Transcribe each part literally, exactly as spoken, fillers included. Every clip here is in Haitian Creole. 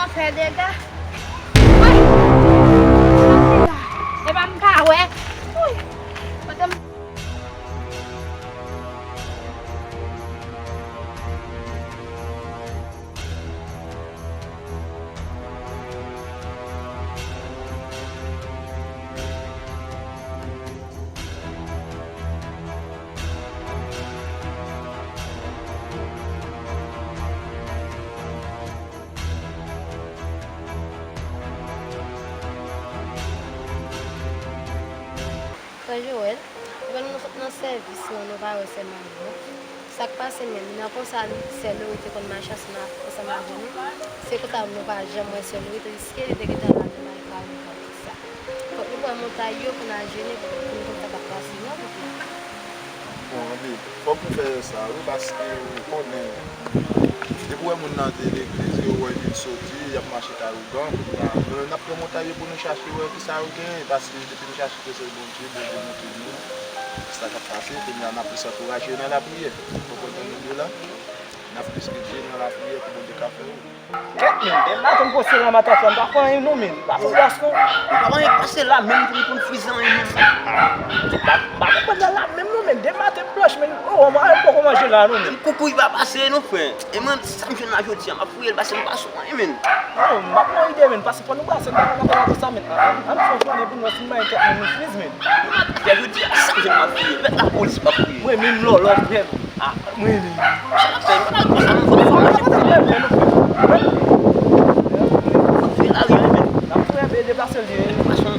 Fè dega. Woy! E pa m ka wè. Woy! Kote m Frè Joel, ou wè nou sot nan sèvis lan, nou pa wè sè Marie non. Sa k pase menm? Nan konsa sè Lori te konn mache ansanm a-, ansanm avè nou. Se konsa nou pa janm wè sè Lori, tandiske li te gentan al nan Marie Claude konsa. Fòk nou pran montay yo pou n al jwenn li, pou nou konn sa k ap pase non, pitit. Bon, anben, fòk nou fè sa wi, paske ou konnen, depi w wè moun nan te legliz, yo wè l vin soti, y ap mache kay ougan, kounye a, nou menm n ap pran montay yo pou nou chache wè kisa yo genyen, paske depi nou chache kite sèl Bondye, Bondye montre nou sa k ap pase, kounye a n ap plis ankouraje yo nan lapriyè. Ou konprann sa m di w la? N ap plis rete nan lapriyè pou Bondye ka fè wout. Kèt, men, dematen m pase la, matant la, m pa fè anyen non, men, m pa fè gason. M pa fè anyen, pase la, menm pou m konn frize anyen, men. M pa, m pa konprann la, la, menm non, men, dematen m blanch, men, oh, m poko manje la, non, men. Menm koukouy pa pase, non, frè. E mwen, sa m jwenn la jodi a, m ap fouye l, pase m pa sou anyen, men. Non, m ap nan ide, men, pase fò nou pase, m pa ka maten la konsa, men. Ann, ann, ann fè yon jounen pou nou, si m bay kèt, men, nou friz, men. Frè, jodi a, sa m jwenn m ap fouye. Mèt lapolis m ap fouye. Mwen, menm lòlò, frè, men. Ah, mwen menm. Sa n ap fè? Nou pa konsa non, fò nou fè yon manje pou nou. Fè lari wi, men. N ap fè deplase l ye. Fason,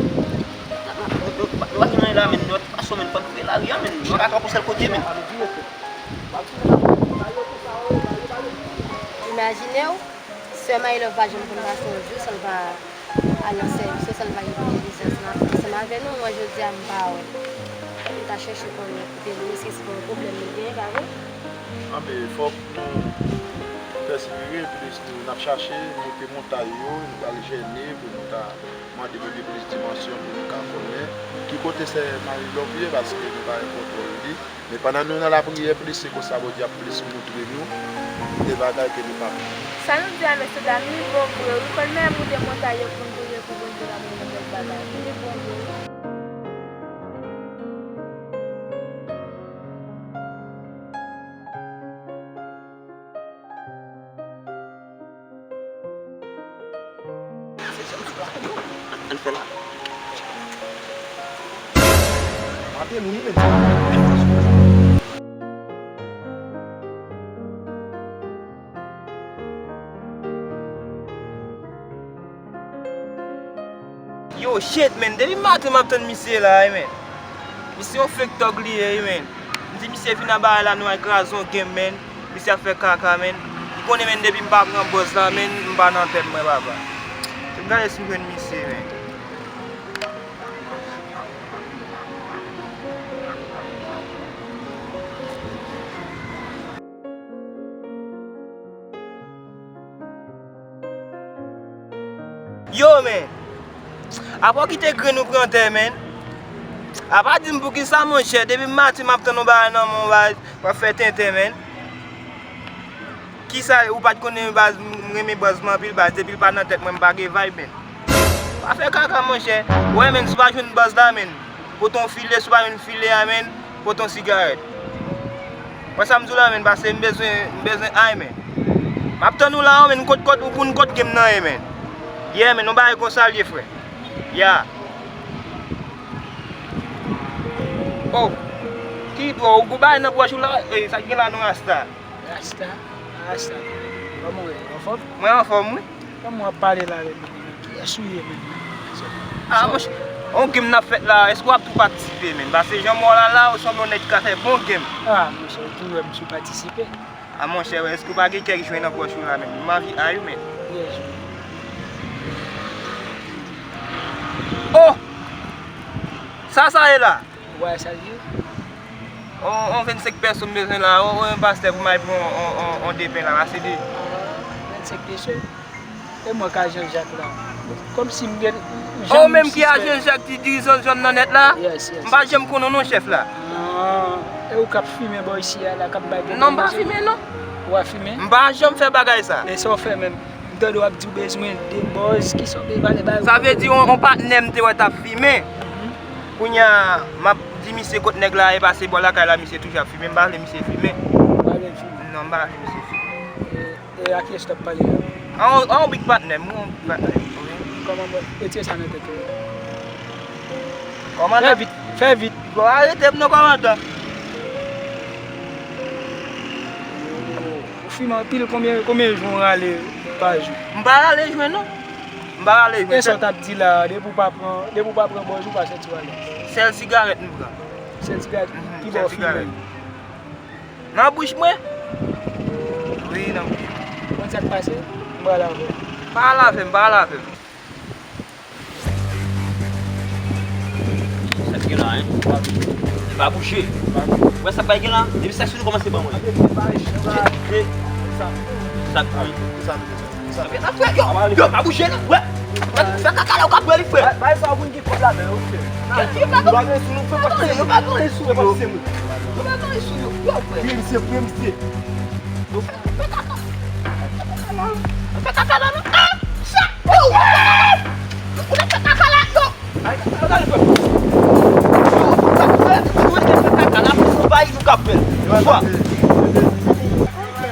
nou pa gen anyen la, men. Lòt fason, men, fò nou fè lari a, men. Nou pa ka twò pou sèl kote, men. Imajine w, sè Marilove pa janm konn pase yon jou san l pa al nan sèvis yo, san l pa gen pou dilijan ansanm avè nou, mwen jodi a m pa wè l. M ta chèche konnen kote l ye, èske se pa yon pwoblèm li genyen, pa vre? Anben, fòk nou pèsevere, plis nou, n ap chache, monte montay yo, nou pral jène pou nou ka mande Bondye plis dimansyon pou nou ka konnen ki kote sè Marilove ye, paske nou pa gen kontwòl li. Men pandan nou nan lapriyè plis, se konsa Bondye ap plis montre nou de bagay ke nou pa konnen. Sa nou di a, mesyedam, li bon vre wi. Fò n mèt monte montay yo pou n priye pou Bondye ka ban nou lòt bagay. Li bon vre wi. Ann fè la. Maten nou, nou menm. Yo, shit, man. Depi maten m ap tann misye la, wi, man. Misye yon fake tòg li ye, wi, man. M di misye vin nan bagay la, nou al kraze yon game, man. Misye ap fè kaka, man. Li konnen, man, depi m pa pran buzz la, man, m pa nan tèt mwen, papa. Gade si m jwenn misye, man. Yo, man! Apa w kite grenn ou pran tè, man? Apa di m poukisa, monchè, depi maten m ap tann yon bagay nan men w, w ap fè tenten, man? Kisa, ou pa t konnen baz, m renmen baz mwen anpil baz, depi l pa nan tèt mwen, m pa gen vibe, man. Pa fè kaka, monchè. Wè, man, si w pa jwenn baz la, man, pote yon file, si w pa jwenn file a, man, pote yon sigarèt. Wè sa m di w la, man, pase m bezwen, m bezwen ay, man. M ap tann ou la, man, kot, kot, ou konn kot game nan ye, man. Yeah, man, yon bagay konsa l ye, frè. Yeah. Oh, ki dwa, ou gon bagay nan pòch ou la, e, sa k gen la non, Rasta? Rasta, Rasta, kòman w ye? Anfòm? Mwen anfòm, wi. Kòman w ap pale la avè m, men? Kiyès ou ye menm? Ah, monchè, on game n ap fèt la, èske w ap tou patisipe, menm? Paske jan m wè w la la, ou sanble yon nèg ki ka fè bon game. Ah, monchè, ou tou wè m sou patisipe. Ah, monchè, èske w pa gen kèk jwen nan pòch ou la, menm? M anvi ay ou, menm. Yes, wi. Oh! Sa, sa ye la? Ou pa wè sa l ye? On, on vennsenk pèso m bezwen la. On, on pastè pou m al pran on, on, on, on de pen la, pase de. Ah, vennsenk pèso? E mwen k Ajan Jak la. Kòmsi m gen, ou menm ki Ajan Jak ki dirijan zòn nan nèt la? Yes, yes. M pa janm konnen w non, chèf la. Ah, e ou k ap fimen bò isi a la, k ap bay... Non, m pa fimen non. Ou pa fimen? M pa janm fè bagay sa. E sa w fè menm? M Tande w ap di w bezwen de bòz, kisa w bezwen pale ba yo? Sa vle di yon, yon patnè m te wè t ap fimen. Mhm. Kounye a, m ap di misye kot nèg la ye pase bò lakay la, misye toujou ap fimen, m pa vle misye fimen. Ou pa vle l fimen? Non, m pa vle misye fimen. E, e a kiyès w t ap pale la? A yon, a yon big patnè m, wi, yon big patnè m, wi. Kòman mwen retire sa nan tèt ou? Kòmandan. Fè vit, fè vit. Bon, arete m non, kòmandan. Ou fimen anpil, konbyen, konbyen jou w rale pa jou? M pa rale jwen non. M pa rale jwen. E sa w t ap di la, depi w pa pran, depi w pa pran bòz, ou pa santi w alèz? Sèl sigarèt m pran. Sèl sigarèt? Mhm, ki bò w fimen? Nan bouch mwen? Wi, nan bouch mwen. Konn sa k pase? M pral avè w. Pa al avè m, pa al avè m. Sa k gen la, en? Li pa bouje. Ou wè sa k bay gen la? Depi sèks nou kòmanse ban mwen. Sa k gen? Sa k gen? Sa k gen? Yo, yo, pa bouje non. Wè. Fè kaka la ou ka pran li, frè. Bay sa pou n gen kòb la, men, ok. Yo pa gen sou nou, frè, pa sou nou. Yo pa gen sou yo. Yo pa gen sou yo. Yo, frè. Premye, premye. Yo fè, fè kaka. Fè kaka la. Fè kaka la, non. Ah! Sa! Ou fè kaka la, non. Ay, kaka la, frè. Yo, fè kaka la, pou nou pa nou ka fè. Yo,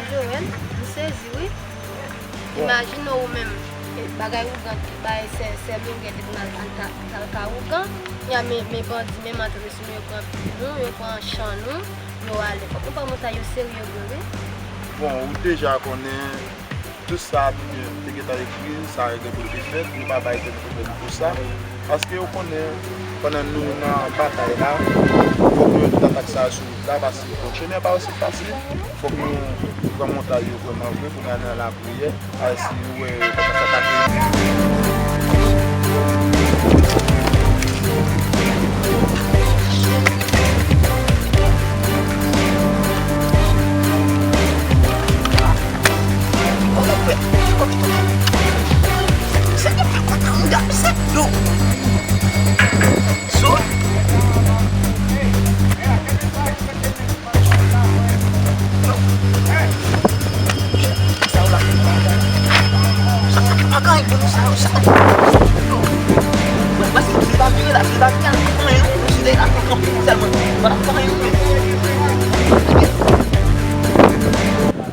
Joël, m sezi, wi. Imajine w ou menm, e, bagay ougan te bay sè, sè Miguel te vin al, al ka, al ka ougan. Kounye a men, men bandi menm antre sou nou, yo pran pi nou, yo pran chan nou, yo ale. Fòk nou pran montay yo serye vre, wi. Bon, ou deja konnen tout sa te gentan ekri, sa gen pou l te fèt, nou pa bay tèt pwoblèm pou sa. Paske ou konnen, pandan nou nan batay la, fòk nou wè tout atak sa yo sou wout la, paske bon, chemen pa osi fasil. Fòk nou pran montay yo vrèman vre pou n al nan lapriyè. Ay, si nou wè, yo pa ka atake.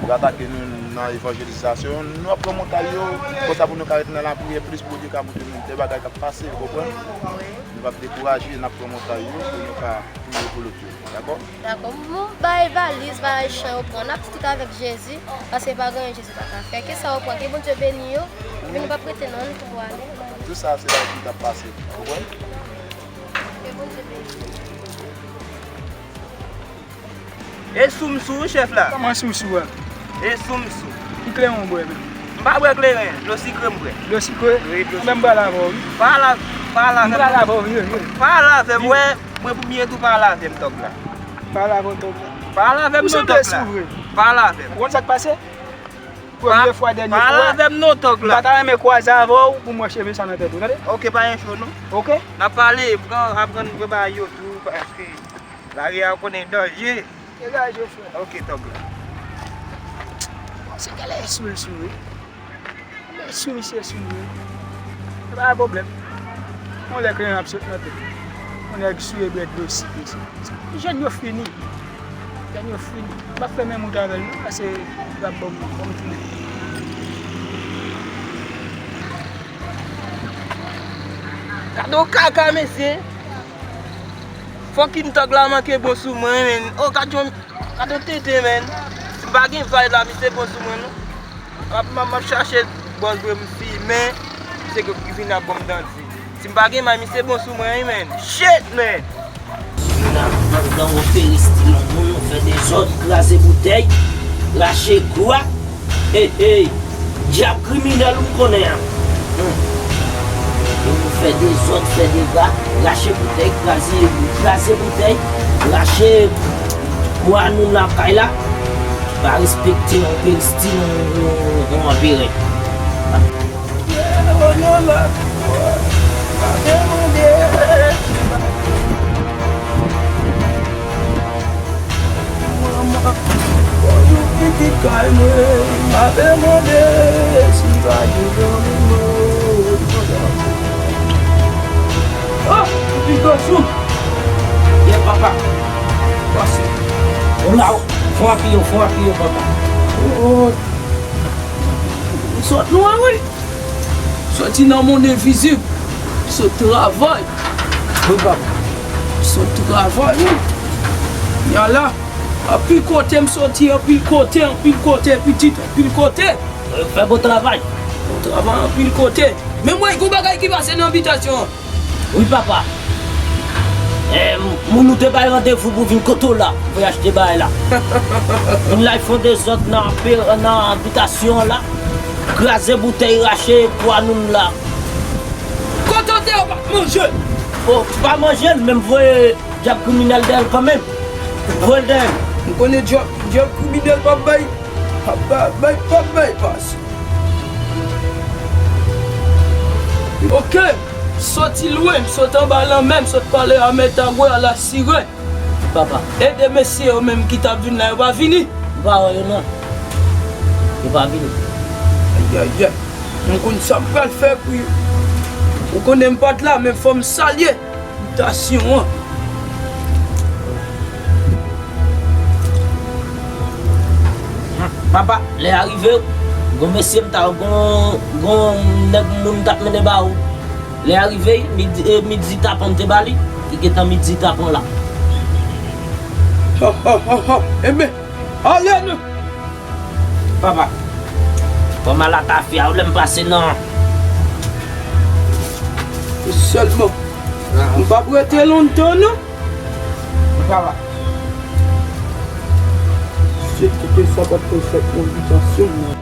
Yo atake nou nan evanjelizasyon. Nou ap pran montay yo, konsa pou nou ka rete nan lapriyè plis, Bondye ka montre nou de bagay k ap pase, ou konprann? Nou p ap dekouraje, n ap pran montay yo pou nou ka priye pou lòt yo. Dakò? Dakò. Bon, bay valiz, bay chan yo pran. N ap tout avèk Jezi, paske pa gen anyen Jezi pa ka fè. Kisa yo pran, ke Bondye beni yo, epi nou p ap rete non, nou tou pwale. Tout sa se lavi k ap pase. Ou konprann? Ke Bondye beni yo. E sou m sou wi, chèf la. Kòman sou m sou a? E sou m sou. Ki kleren w bwè menm? M pa bwè kleren, dlo sikre m bwè. Dlo sikre? Wi, dlo sikre. Anben m pral avè w wi. Pa al, pa al avè m non. M pral avè w wi, wi. Pa al avè m, wè, mwen premye tou pa al avè m, tòg la. Pa al avè w, tòg la. Pa al avè m non, tòg la. Ou sanble sou vre. Pa al avè m. Ou konn sa k pase? Premye fwa, dènye fwa. Pa al avè m non, tòg la. M pa ta renmen kwaze avè w pou m wè cheve sa nan tèt ou, tande? Ok, pa gen cho non. Ok? N ap pale, pran, aprann pran bagay yo tou, paske lari a ou konnen danje. Degaje w, frè. Ok, tòg la. Bon, se gèlè sou l sou wi. Gèlè sou misye sou wi. Se pa pwoblèm. Yon lè kleren ap sot nan tèt. Yon nèg sou e brèd dlo sik mesye. Jèn yo fini. Jèn yo fini. M ap fè menm wout avè l non, paske l ap ban m, ban m tounen. Gade yon kaka, mesye. Fucking tòg la manke bon sou mwen, men. Oh, gad yon, gad yon tenten, men. Si m pa gen vibe la, misye bon sou mwen, non. M ap, m ap, m ap chache bòz vre, m fimen. Misye ki vin ap ban m danti. Si m pa gen may, misye bon sou mwen, wi, men. Shit, man. Nan, nan, nan, opere stil moun, nou fè dezòd, kraze boutèy, rache kwa. Hey, hey, dyab kriminèl ou konnen an. Hmm. E nou fè dezòd, fè dega, rache boutèy, kraze, kraze boutèy, rache bwa nou lakay la. Pa respekte yon peristil, yon, yon, yon anperè. Pitit kay mwen, m ape mande si pa gen lòt moun. Ah, pitit gason. Yè papa. Pase. Ou la, ou fon apiye, ou fon apiye, papa. Oh, m sot lwen, wi. Soti nan mond envizib. Sot travay. Wi, papa. Sot travay, wi. Yala. Anpil kote m soti, anpil kote, anpil kote, pitit, anpil kote. Fè bon travay. Bon travay, anpil kote. Men mwen, gon bagay ki pase nan abitasyon an. Wi, papa. Eh, moun nou te bay randevou pou vin kote w la, pou vin achte bagay la. Moun la fè dezòd nan, nan abitasyon an la. Kraze boutèy, rache pwa nou la. Kote w te, w pa t manje l? Oh, pa manje l, men m voye djab kriminèl dèyè l kanmenm. Voye l dèyè l. M konnen djab, djab kriminèl p ap bay, p ap bay, p ap bay pas. Oke, soti lwen, m sot anba lanmè, m sot pale a Mèt Agwe a la sirèn. Papa. Ede mesye yo menm ki t ap vin la, yo pa vini. M pa wè yo non. Yo pa vini. Ayayay. M konn sa m pral fè pou yo. Ou konnen m pa t la, men fò m salye bitasyon an. Papa, lè a rive, gon mesye m ta, gon, gon nèg moun m t ap mennen ba ou. Lè a rive, midi, eh, midi tapan m te ba li, li gentan midi tapan la. Ha, ha, ha, ha. Enben, ale nou! Papa, kòman la ta fè a, ou lè m pase nan. Sèlman, m p ap rete lontan, non. Papa. Se kite sa pa t fèt nan abitasyon m nan.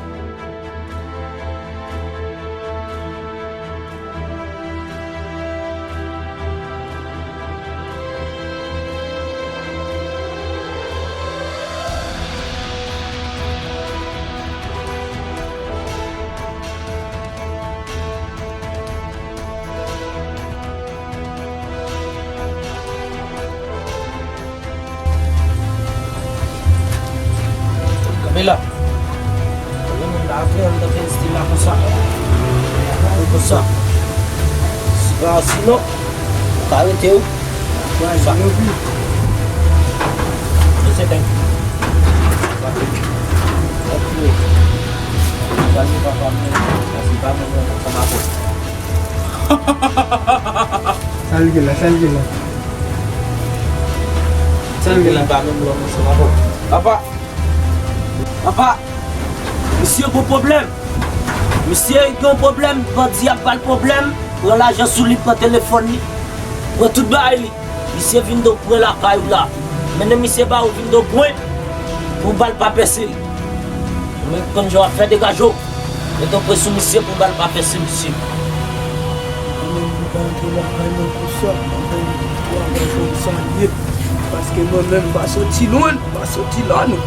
Kanpe la. Mwen menm la, frè m, tanke stil la konsa. Ou konsa. Si pa, sinon, ou ka rete, wi. Konsa. Mwen se tank. Pase papa m, pase pa mwen ansanm avè w. Sa l gen la, sa l gen la? Sa l gen la? Li pa menm lòm ansanm avè w. Papa! Papa! Misye gon pwoblèm. Misye gen yon pwoblèm, bandi ap ba l pwoblèm, pran lajan sou li, pran telefòn li, pran tout bagay li. Misye vin do pwen lakay ou la. Mennen misye ba ou vin do pwen pou bal pa pèse l. Ou menm konn jan w ap fè, degaje w. Mete w pwen sou misye pou bal pa pèse misye. Ou menm ou pa antre lakay mwen konsa, mwen menm ou pa wè jan sa ye. Paske mwen menm m pa soti lwen, m pa soti la non.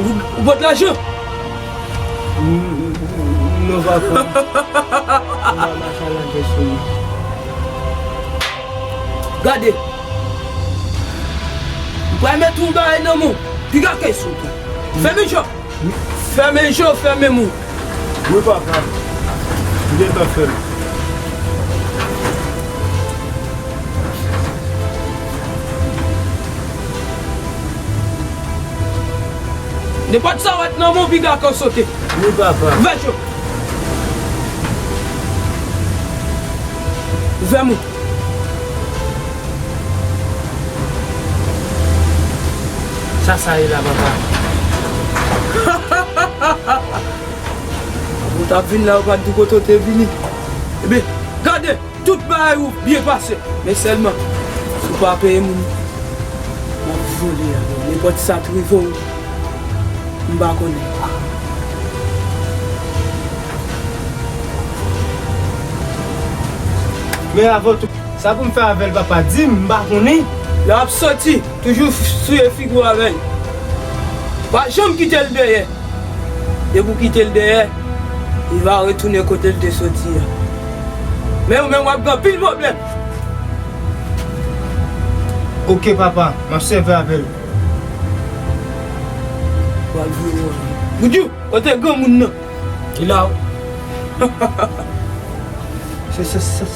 Ou, ou pot lajan? Non, papa. M pa mache a lakay sou li. Gade. M pral mete yon bagay nan men w. Piga kay sou tou. Fèmen je w. Fèmen je w, fèmen men w. Wi, papa. M gentan fèmen. Nenpòt sa w wè t nan men w, piga kay w sote. Wi, papa. Ouvè je w. Ouvè men w. Sa sa ye la, papa? Ou t ap vin la, ou pa t di kote w te vini. Ebyen, gade, tout bagay ou byen pase. Men sèlman, si w pa peye moun, w ap vole avè w. Nenpòt sa t rive w, m pa konnen. Men avan tou, sa pou m fè avè l, papa? Di m, m pa konnen. Lè w ap soti, toujou f-, souye figi w avè l. Pa janm kite l dèyè. Depi w kite l dèyè, li va retounen kote l te soti a. Men ou menm w ap gen anpil pwoblèm. Oke, papa, m ap sèvi avè l. Pral voye w. Boudjou, kote granmoun nan? Li la wi. Se, se, se, se,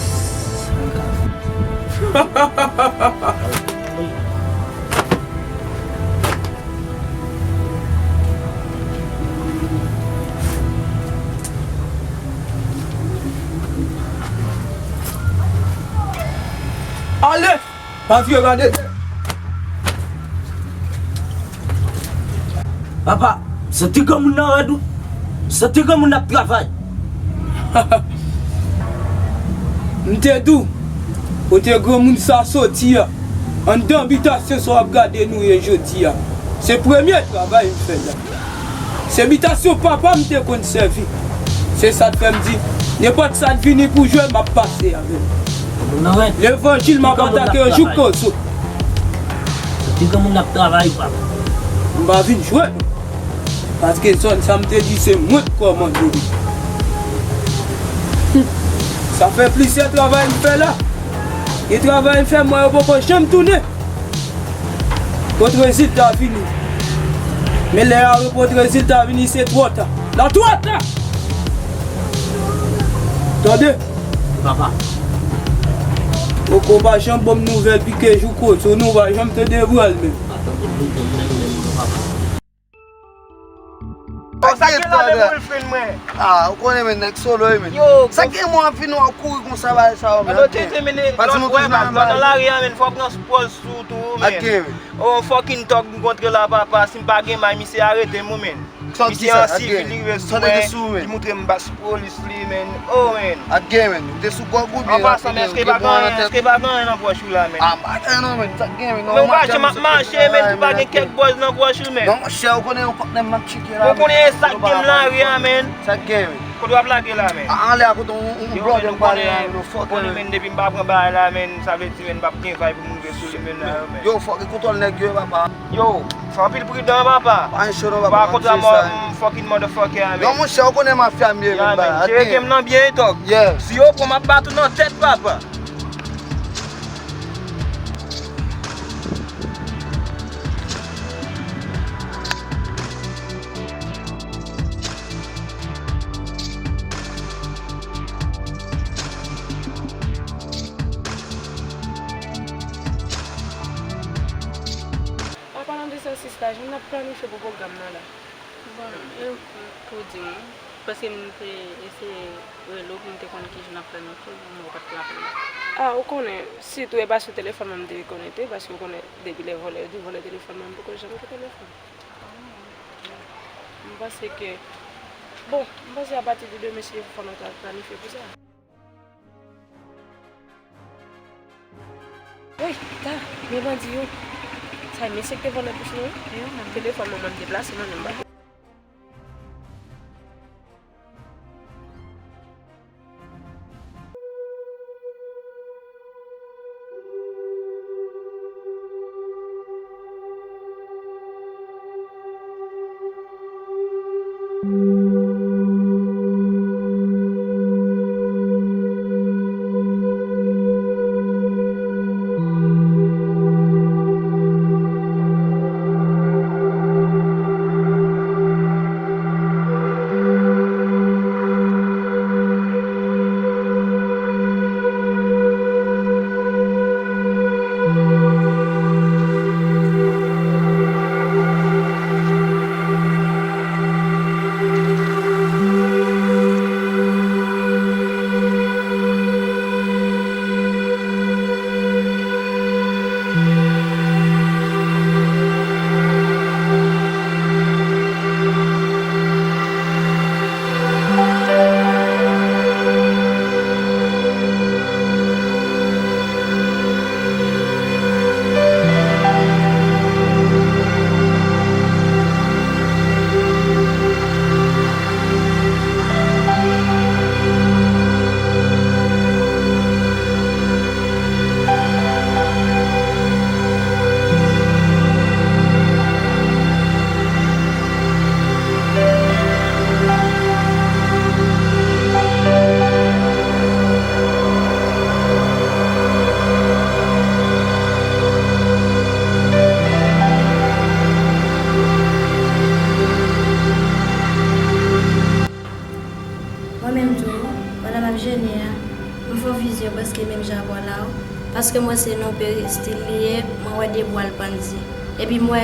Ale! Pa vye gade. Papa, santi granmoun nan rèd wi. Santi granmoun nan ap travay. M te di w, kote granmoun sa soti a, anndan bitasyon sa w ap gade nou ye jodi a. Se premye travay m fè la. Se bitasyon papa m te konn sèvi. Se sa k fè m di, nenpòt sa k vini pou jwe, m ap pase avè l. Levanjil m ap atake yo jouk kozo. Ti granmoun ap travay, papa. M pa vin jwe. Paske zòn sa m te di se mwen k kòmande li. Sa fè plizyè travay m fè la. Gen travay m fè, mwen yo poko janm tounen. Kot rezilta vini. Men lè a yo kot rezilta vini, se twò ta. La twò ta! Tande? Papa. Poko pa janm ban m nouvèl pike jou kozo, nou pa janm tande vwal menm. Pa tande nouvèl menm, menm, non, papa. Sa gen la, men boyfriend mwen. Ah, ou konnen, men, nèg solo, men. Yo, sa gen mwen ap vin wè w kouri konsa, bagay sa yo, men. Tete, men, lòt wè, nan lari a, men, fò w pran pòz sou tou, men. Oh, fucking thug m kontre la, papa, si m pa gen may, misye arete m, men. Misye an sivil, li rive sou mwen, li moutre m bas polis li, men. Oh, men. Ak gen, men. Ou te sou gwòg oubyen? An pasan, men, èske pa gen, èske pa gen anyen nan pòch ou la, men? Ah, m pa gen, non, men. Sa gen, men. Men ou pa janm ap mache, men, ou pa gen kèk bòz nan pòch ou, men. Non, monchè, ou konnen yon patnè m ap tcheke la, men. Ou konnen sa k gen nan lari a, men. Sa gen, men. Kote w ap lage la, men? A, anlè a kote yon, yon, yon brother m pale la, men, yon fuck, men, depi m pa pran bagay la, men, sa vle di, men, m p ap gen vibe pou m rive sou li, men, la, men. Yo, fuck, kontwòl nèg yo, papa. Yo, fè anpil pridan, papa. Pa gen cho non, papa, pa kontra mò, fucking motherfucker, men. Yo, monchè, ou konnen mafya m ye, men, baba. Jere game nan byen, dog. Yeah. Si yo pran, m ap bat ou nan tèt, papa. An palan de sa, sista, jan n ap planifye pou pwogram nan la? Bon, e pou di m, paske m te eseye rele w pou m te konn kijan n ap planifye, men ou pa t raple m. Ah, ou konnen, sitou e pa sou telefòn mwen m te konekte, paske ou konnen, depi lè vòlè yo di vòlè telefòn, mwen m poko janm gen telefòn. M panse ke, bon, m panse apati de demen, si Dye vle, fò nou ta planifye pou sa. Woy, ta, men bandi yo. Sa, men se k te vòlè pous nou, wi. Yo, men. Telefòn mwen, mwen deplase, mwen menm, ba. Mwen se non peristil li ye, mwen wè de bwa l pandye. Epi m wè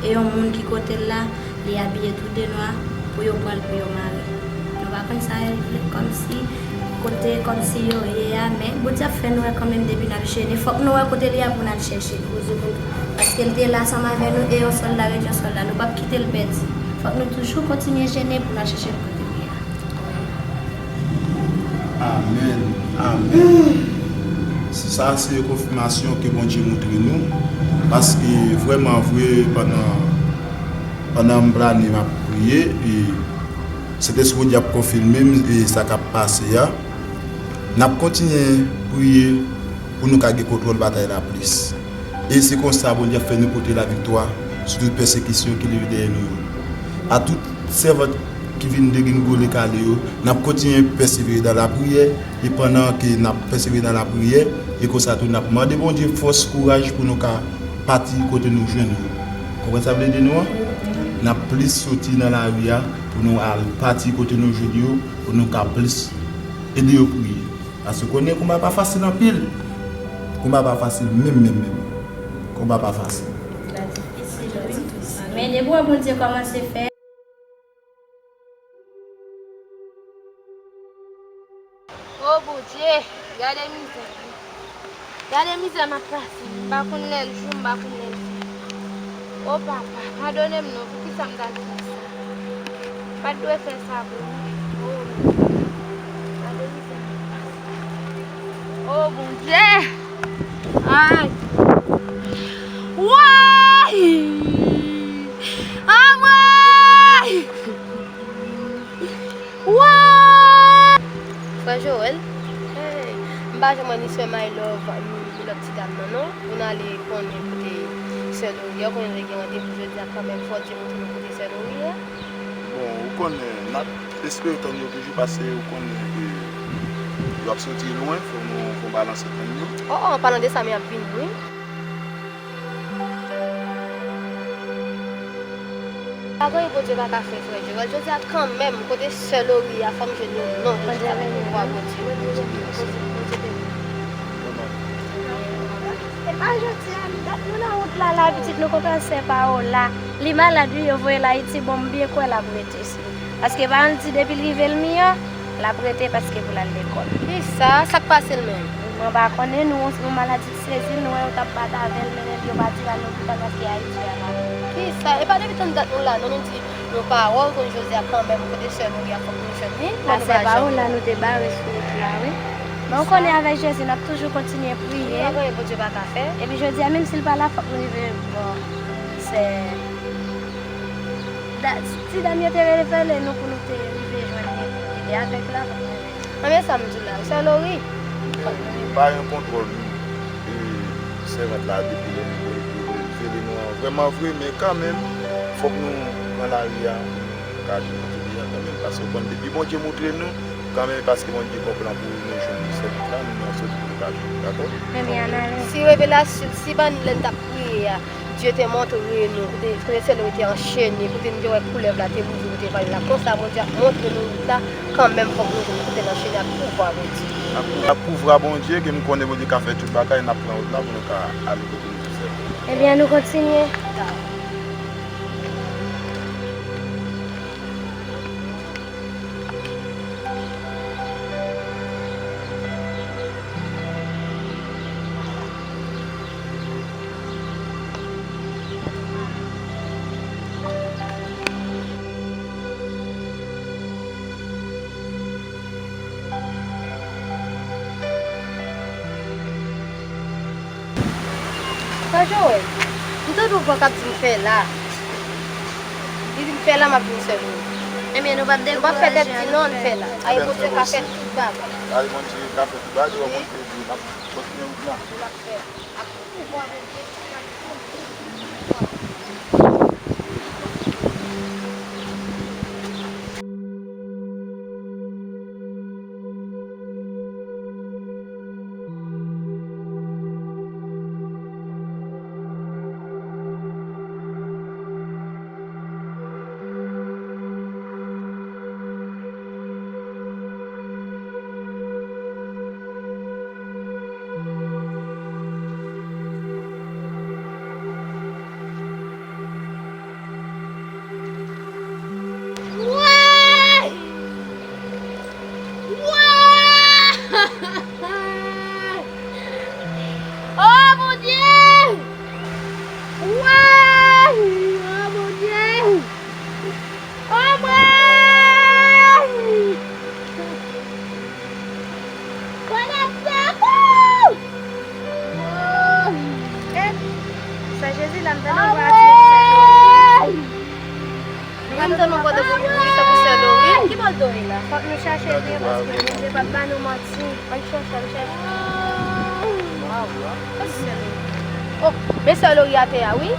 e yon moun ki kote l la, li abiye tou de nwa pou yo pran l pou yo mare. Nou pa konn sa yo vle, kòmsi kote, kòmsi yo ye a, men Bondye ap fè nou wè kanmenm depi n ap jene. Fòk nou wè kote li a pou n al chèche l. Paske l te la ansanm avè nou, e yon sòlda ret yon sòlda. Nou p ap kite l pèdi. Fòk nou toujou kontinye jene pou n al chèche l kote li a. Amèn. Amèn. Sa se yon konfimasyon ke Bondye montre nou. Paske vrèman vre, pandan, pandan m plane, m ap priye, e Sentespri Bondye ap konfime m, e sa k ap pase a. N ap kontinye priye pou nou ka gen kontwòl batay la plis. E se konsa Bondye ap fè nou pote laviktwa sou tout pèsekisyon ki leve dèyè nou yo. A tout sèvant ki vin degringole kale yo, n ap kontinye pèsevere nan lapriyè, e pandan ke n ap pèsevere nan lapriyè, e konsa tou n ap mande Bondye fòs, kouraj pou nou ka pati kote nou jwenn yo. Konprann sa vle di nou an? N ap plis soti nan lari a pou nou al pati kote nou jwenn yo, pou nou ka plis ede yo priye. Paske konnen konba pa fasil anpil. Konba pa fasil menm, menm, menm. Konba pa fasil. Men depi w wè Bondye kòmanse fè. O Bondye, gade mizè. Gade mizè m ap pase. M pa konn lè l jou, m pa konn lè l fè. O Papa, padone m non, poukisa m ta dwe fè sa? M pa t dwe fè sa pou ou. O Bondye, gade mizè m ap pase. O Bondye! Ay! Woy! Anmwey! Woy! Frè Joel, hey, m pa janm wè ni sè My Love, ni, ni lòt ti dam nan, non. Pou n ale konnen kote sè Lori a, ou konnen nou te gen randevou jodi a kanmenm, fò Dye montre nou kote sè Lori a. Bon, ou konnen, n ap espere tann yo toujou, paske ou konnen, e, yo ap soti lwen, fò nou fè yon balanse tann yo. O, o, an palan de sa, men y ap vini, wi. Pa gen anyen Bondye pa ka fè, frè Joel. Jodi a kanmenm, kote sè Lori a, fò m jwenn yon non, Bondye ka fè pouvwa Bondye. E pa jodi a, dat nou nan wout la, la, pitit nou konn pran sè Paola. Li malad, wi, yo voye l Ayiti, bon, m byen kwè l ap rete. Paske pa ann di depi l rive l miyò, l ap rete paske pou l al lekòl. Kisa? Sa k pase l menm? Mwen pa konnen, nou, yon maladi t sezi l, nou wè yo t ap bat avè l, men yo pa di l al lopital paske Ayiti a pa. Kisa? E pa depi tann dat nou la, non, nou di yon pawòl kont Jozya kanmenm, kote sè nou ye a, fòk nou jwenn li. Nan sè Paola, nou te bare sou wout la, wi. Men w konnen avèk Jezi, n ap toujou kontinye priye. Pa gen anyen Bondye pa ka fè. Epi jodi a, menm si l pa la, fòk nou rive bò sè Da-, ti dam yo te revele nou pou nou te rive jwenn li, li te avèk la, fòk nou rive. Anben sa m di w la, sè Lori. Pa gen kontwòl, non. E, sèvant la, depi lè li revele nou an, vrèman vre, men kanmenm, fòk nou pran lari a, pou nou ka jwenn kote li a kanmenm, paske w konn, depi Bondye montre nou, kanmenm, paske Bondye gon plan pou nou jwenn sèvant la, nou nan sòti pou nou ka jwenn li, dakò? Ebyen, ann ale. Si revelasyon, si ban lè n t ap priye a, Dye te montre nou, kote, kote sè Lori te anchene, kote nou te wè koulèv la te bouje kote valiz la. Konsa, Bondye ap montre nou wout la, kanmenm, fòk nou jwenn kote l anchene ak pouvwa Bondye. Ak, ak pouvwa Bondye, ke m konnen Bondye ka fè tout bagay, n ap pran wout la pou nou ka ale kote nou sèvi. Ebyen, nou kontinye. Sa Joel, m tande yon vwa k ap di m fè la. Li di m fè la, m ap vin sèvi w. Ebyen, nou p ap dekouraje, nou p ap fè tèt di non, ann fè la. Ay, Bondye ka fè tout bagay. Ay, Bondye ka fè tout bagay, w ap kontinye di, n ap kontinye wout la. N ap fè. Chèche byen paske Bondye p ap ba nou manti. Ann chèche, ann chèche. Waw. Kòman se li? Oh, men sè Lori atè a, wi.